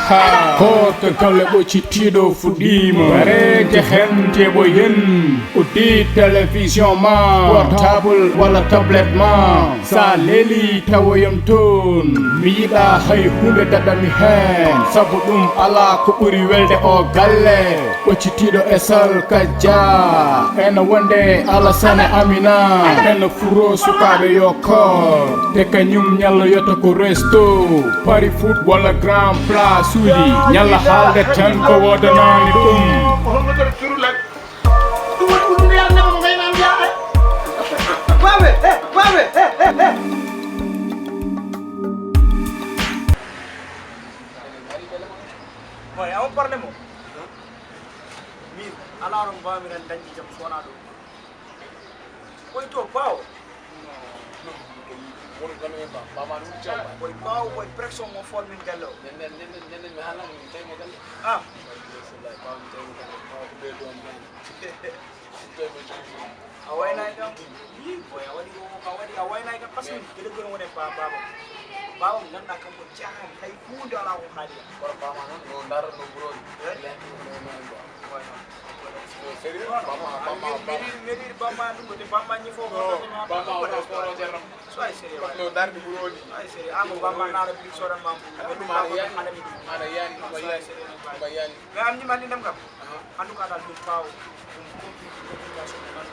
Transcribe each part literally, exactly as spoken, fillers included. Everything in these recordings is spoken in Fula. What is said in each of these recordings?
Ha, ko to galle ɓoccitiiɗo fuɗɗiima. Wareede heen teɓo yen. Uddi télévision ma, portable walla tablette ma. Sa leeli tawoyam toon. Mi yiɗa hay huunde daɗami heen. Sabu ɗum alaa ko ɓuri welde o galle. Ɓoccitiiɗo e salkajja. Ena wonde Alasane Amina. Ena furo sukaaɓe yo koor. Te kañum ñalloyata ko resto. Pari foot walla grand place uji. Ñalla haalde tan ko woodanaani ɗum. Boy, a on problème o? Min, alaa ɗo mbaawmi ren dañde jam so wonaa ɗo. Boy, to, baawo. Boy, baawo, boy, pression mo fool min galle o. Ah. A waynaay kam. Ii, boy, a waɗi ko, a waɗi, a waynaay kam. Parce que geɗe goni woni e ba-, baaba. Baaba mo ngannduɗaa kam ko jaham, hay huunde alaa ko haali kam. Kono baaba noon, no ndaara no burooni. Eh? Leɗɗe no, no, no, no. Sérieux? Bamma, bamma, bamma. Meɗir, meɗir bamma ɗum ko te bamma ñifo ko to ma. Bamma o ɗo sport o jarram. Soyez sérieux, waay. No darni burooni. Soyez sérieux. An ko bamma naara big sodan ma. Ɗum ma yani. Ana yani, ɗum ma yani. Soyez sérieux, waay. Ɗum ma yani. Mais am ni mandi ndam kam. Aha. En tout cas, dal min baawo. Ɗum compliqué complication ko nan.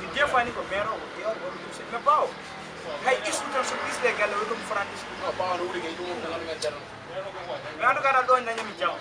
Min des fois ni ko maire o, ko dehors, ko ɗum se. Mais baawo. Hay isu tan so isle galle, o ɗum franchise. No, baawo no wuri kay, ɗum ko nan men jarram. Mais en tout cas, ɗo ñañami jam.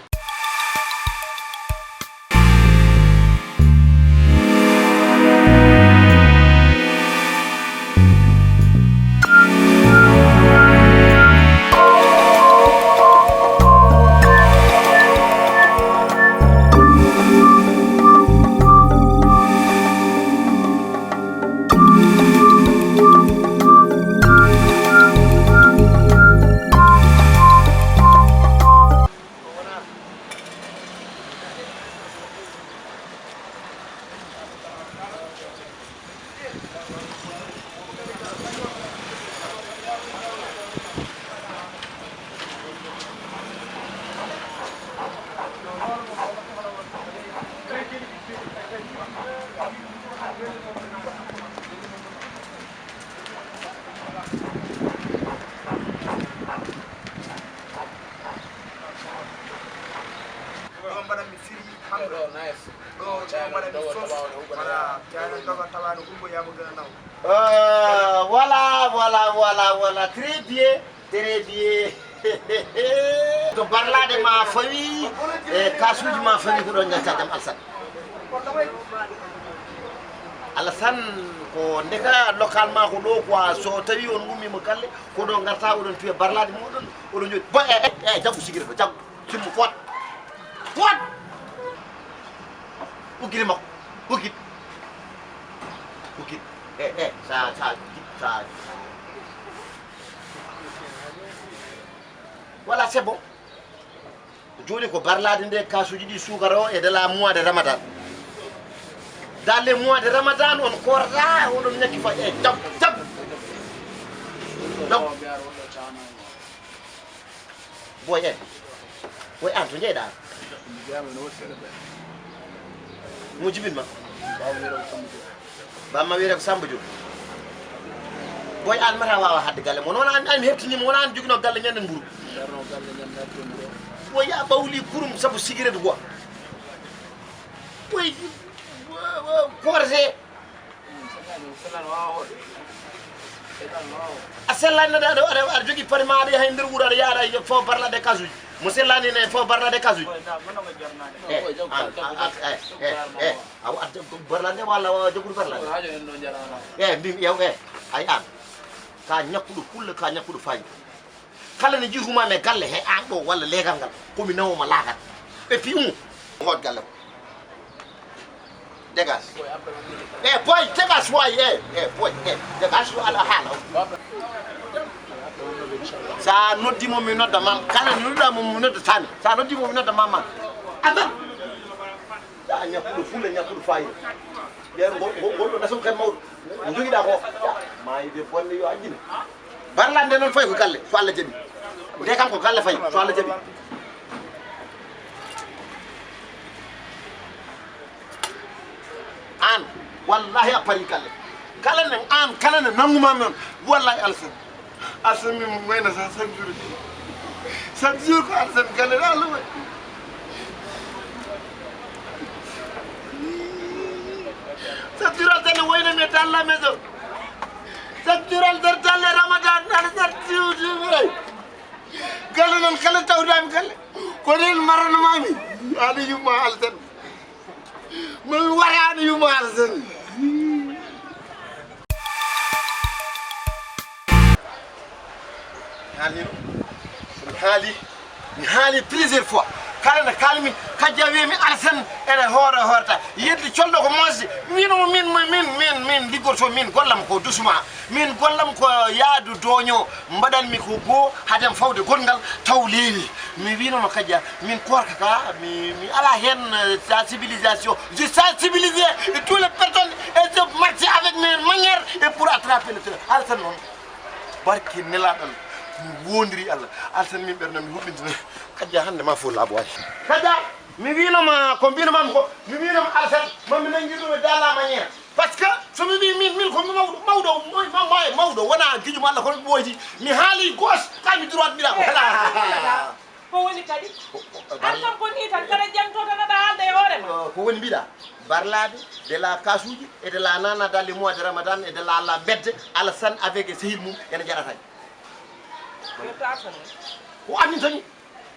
Ɗo mbaɗanmi firi hannde. Ɗo, nice. Ɗo, ɗo mbaɗanmi fof. Voilà, jaaɗo doga tawa no Gumbo yaama gën a naw. Euh, voilà, voilà, voilà, voilà. Très bien, très bien. To barlaaɗe ma fawi, e kasuuji ma fawi ko ɗon ñatta jam Alsan. Alsan ko ndeka local ma ko ɗo quoi, so tawi on ummiima galle, ko ɗo ngarta oɗon piya barlaaɗe moɗon, oɗon jooɗi. Bo, e, e, e, jaggu sigiri ɗo, jaggu. Timmu, fot. Fot. Uggiti makko. Uggit. Uggit. Eh, eh, sa, sa, sa. Voilà, c'est bon. Jooni ko barlaade nde kasuuji ɗi suukara o e dans le mois de Ramadan. Dans le mois de Ramadan, on koorata, oɗon ñakki fa, eh, jam, jam. Jam. Boy, eh. Boy, an to njeyɗaa? Mi jeyaama no woɗɗi seeɗa ɓe. Mo jibin ma? Baawo wiyetee ko Samba Diop. Bamma wiyetee ko Samba Diop. Boy, an mata waawa haɗde galle mo. Wona an, an mi heɓtini mo. Wona an joginoo galle ñanden mburu. Jarno galle ñanden mburu. Boy, ya ɓawli kurum sabu sigaret quoi. Boy, koorete. A sellaani, aɗa, aɗa, aɗa, aɗa jogii pari ma, aɗa yaha e nder wuro, aɗa yaha, aɗa fo barlaade kasuuji. Mo sellaani ne fo barlaade kasuuji. Eh, an, an, an, eh, eh, eh, awa, aɗa jogii barlaade walla awa jogude barlaade? Eh, mbimi, yew, eh, ay an. Ka ñakkuɗo fulla, ka ñakkuɗo faayiida. Kala ne jiitu ma e galle he an ɗo walla leegal ngal, ko mi nawo ma laagal. Et puis, um, hoot galle ko. Dégage. Eh, boy, dégage, boy, eh, eh, boy, eh, dégage, yo ala haala. Sa noddi mo, mi nodda ma. Kala ne nodda mo, mi nodda tani. Sa noddi mo, mi nodda ma, ma. Adan. Ya, ñakkuɗo fulla, ñakkuɗo faayiida. Ɓeer ngo, ngo, ngol ɗo nasaw kadi mawɗo. Mo jogiɗaa ko. Ya, maayi ɓe bonde yo ajjine. Barlande noon fayi ko galle, ko Allah jaɓi. Nde kam ko galle fayi, ko Allah jaɓi. Aan, wallahi a parii galle. Kala ne, aan, kala ne nannguma noon, wallahi Alassane. Alassane min mo wayna sa chaque jour. Chaque jour ko Alassane galle, Allah waɗi. Chaque jour Alassane wayna mi dalla maison. Chaque jour Alassane dalle Ramadan, Alassane siw, siw, ey. Galle noon kala tawdaami galle. Ko reen maranmaami. Aɗa yumma Alassane. Mami waraani yumma Alassane. Haalino. Mi haali. Mi haali plusieurs fois. Kala nde kaalmi, kajja wiimi Alassane ene hoore hoorta. Yeddi colɗo ko moosde. Wiinoma min, min, min, min liggorto min gollam ko dusuma. Min gollam ko yaadu dooño. Mbaɗanmi ko goo haden fawde gonngal taw leewi. Mi wiinoma kajja, min koorka ka, mi, mi ala heen, eh, sensibilisation. Je sensibilisé et toutes les personnes et je marche avec mes manières et pour attraper le train. Alassane noon. Barke nelaaɗo Allah, mi woondiri Allah. Alassane min ɓernam mi huɓɓintina. Kajja hannde ma fof laaɓoyi. Kajja, mi wiinoma ko mbiinoma ko, mi wiinoma Alassane, ma mi nanngir ɗum e dalla manière. Par ce que so mi wii min, min ko mi mawɗo, mawɗo, ma-, ma-, mawɗo, wona gijum Allah kono ɓooyti. Mi haali gauche, tawi mi droite mbiɗa ko. Ko woni kadi? Ko, ko, an kam ko ni tan, kala janto tan aɗa haalda e hoore ma. Ko woni mbiɗa? Barlaade, de la kasuuji, e de la nana dans le mois de Ramadan, e de la la bedde, Alassane avec e sehil mum, ene jaratani. Yo taasano. Ko amin tami.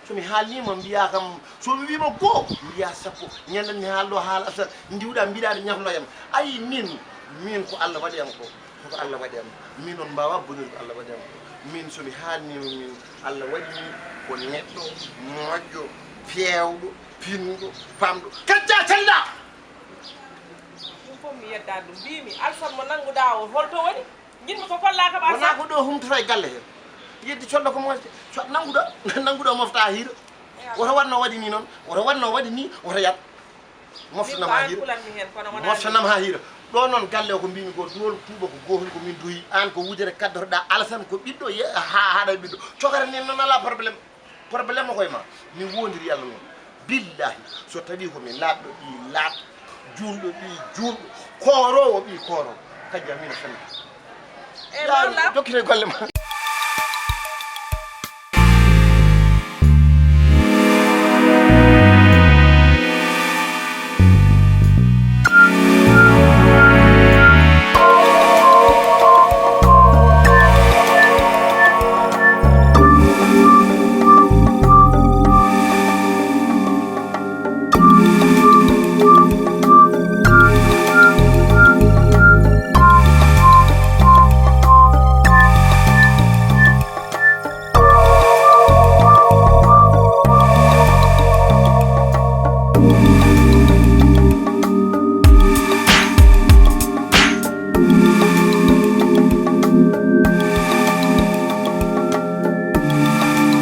So mi haalniima mbiyaa kam, so mi wiima goo, mbiyaa sappo. Ñande mi haalɗo haala Alassane, ndiwɗa mbiɗa aɗa ñafloyam. Ayi min, min ko Allah waɗi am ko. Ko Allah waɗi am. Min on mbaawa bonir ko Allah waɗi am ko. Min so mi haalniima min, Allah waɗi mi ko neɗɗo moƴƴo, peewɗo, pinɗo, pamɗo. Kajja calɗa! Ɗum fof mi yeddaani ɗum. Mbiimi, Alassane mo nannguɗaa o, holto woni? Njiɗmi ko kollaa kam. Wonaa ko ɗo humtata e galle hee. Yeddi collo ko moƴƴo. So nannguɗo, nannguɗo mofta haa hiira. Woto waɗ no waɗi nii noon. Woto waɗ no waɗi nii, woto yar. Moftanam haa hiira. Moftanam haa hiira. Ɗo noon galle o ko mbiimi ko duwol tuuba ko goohol ko min duhi. Aan ko wujere kaddoroɗaa Alassane ko ɓiɗɗo ye-, haa, haaɗa e ɓiɗɗo. Cokara nen noon alaa problème. Problème o koye ma. Mi woondiri Allah noon. Billahi, so tawii ko mi laaɓɗo ɓii laaɓɗo, juulɗo ɓii juulɗo, kooroowo ɓii kooroowo, kajja min a fenna. Jokkite golle ma.